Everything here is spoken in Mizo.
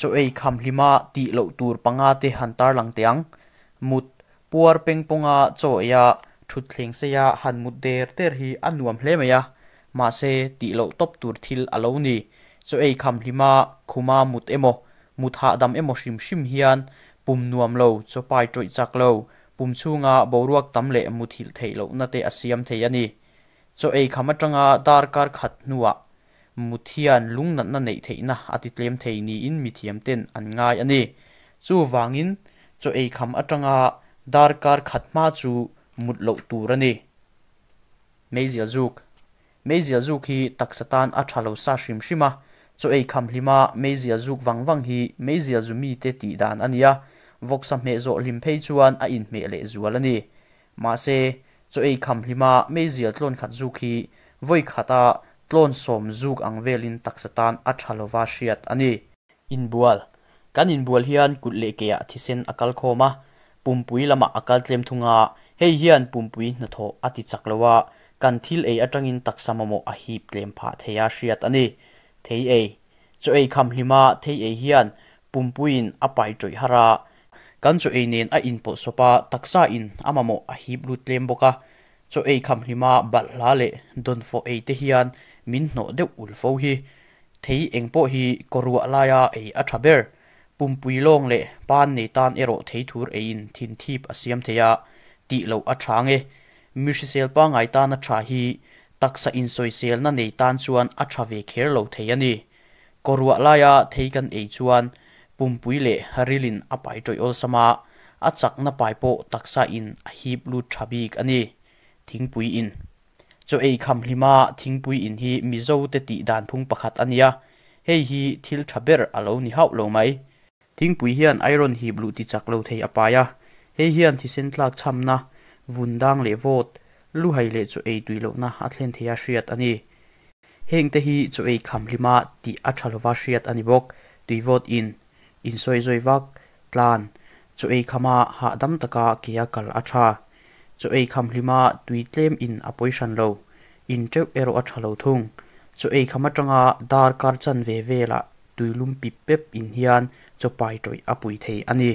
Chaw ei kham hlima tih loh tur panga te han tarlang teh ang. Mut puar peng pawnga chaw eia thutthleng seia han mut der der hi a nuam hle mai a, mahse tih loh tawp tur thil a lo ni. Chaw ei kham hlima khuma mut emaw, mut hahdam emaw hrim hrim hian pum nuam lo, chaw pai tawih chak lo, pum chhunga boruak tam leh muthilh theih lohna te a siam thei a ni. Chaw ei kham atanga darkar khat hnuah mut hian lungnatna neih theihna a ti tlem thei niin mithiam ten an ngai a ni. Chuvangin chaw ei kham atanga darkar khat hma chu mut loh tur a ni. Meizial zuk Meizial zuk hi taksa tan a tha lo sa hrim hrim a, chaw ei kham hlima meizial zuk vang vang hi meizial zu mite tih dan a ni a, vawksa hmeh zawh hlim phei chuan a inhmeh leh zual a ni. Mahse, chaw ei kham hlima meizial tlawn khat zuk hi vawi khata tlawn sawm zuk ang velin taksa tan a tha lova hriat a ni. Inbual, Kan inbual hian kut leh keah thisen a kal khawm a, pumpui lamah a kal tlem thung a, hei hian pumpui hnathawh a ti chak lo a, kan thil ei atangin taksa mamawh a hip tlem phah thei a hriat a ni. Thei ei, Chaw ei kham hlima thei ei hian pumpuiin a pai tawih har a, kan chaw ei nen a inpawlh sawp a, taksa in a mamawh a hip lut tlem bawk a, chaw ei kham hlima balhla leh dawnfawh ei te hian min hnawh deuh ul fo hi. Thei eng pawh hi kawruah laia ei a tha ber. Pumpui lawng leh pan nei tan erawh thei thur eiin thin thip a siam thei a, tih loh a tha nge. Mi hrisel pangngai tana tha hi taksa insawiselna nei tan chuan a tha ve kher lo thei a ni. Kawruah laia thei kan ei chuan pumpui leh rilin a pai tawih awlsam a, a chakna pai pawh taksa in a hip lut tha bik a ni. Thingpui in. Chaw ei kham hlima thingpui in hi Mizo te tih dan phung pakhat a nia, hei hi thil tha ber a lo ni hauh lo mai. Thingpui hian iron hip luh ti chak lo thei a pai a, hei hian thisen tlak chhamna, vun dang leh vawt, luhai leh chaw ei tui lohna a thlen thei a hriat a ni. Heng te hi chaw ei kham hlima tih a tha lova hriat a ni bawk. Tui vawt in, insawi zawi vak, tlan, chaw ei khama hahdam taka ke a kal a tha. Chaw ei kham hlima tui tlem in a pawi hran lo, in teuh erawh a tha lo thung. Chaw ei kham atanga darkar chanve velah tuilum pip pep in hian chaw pai tawih a pui thei a ni.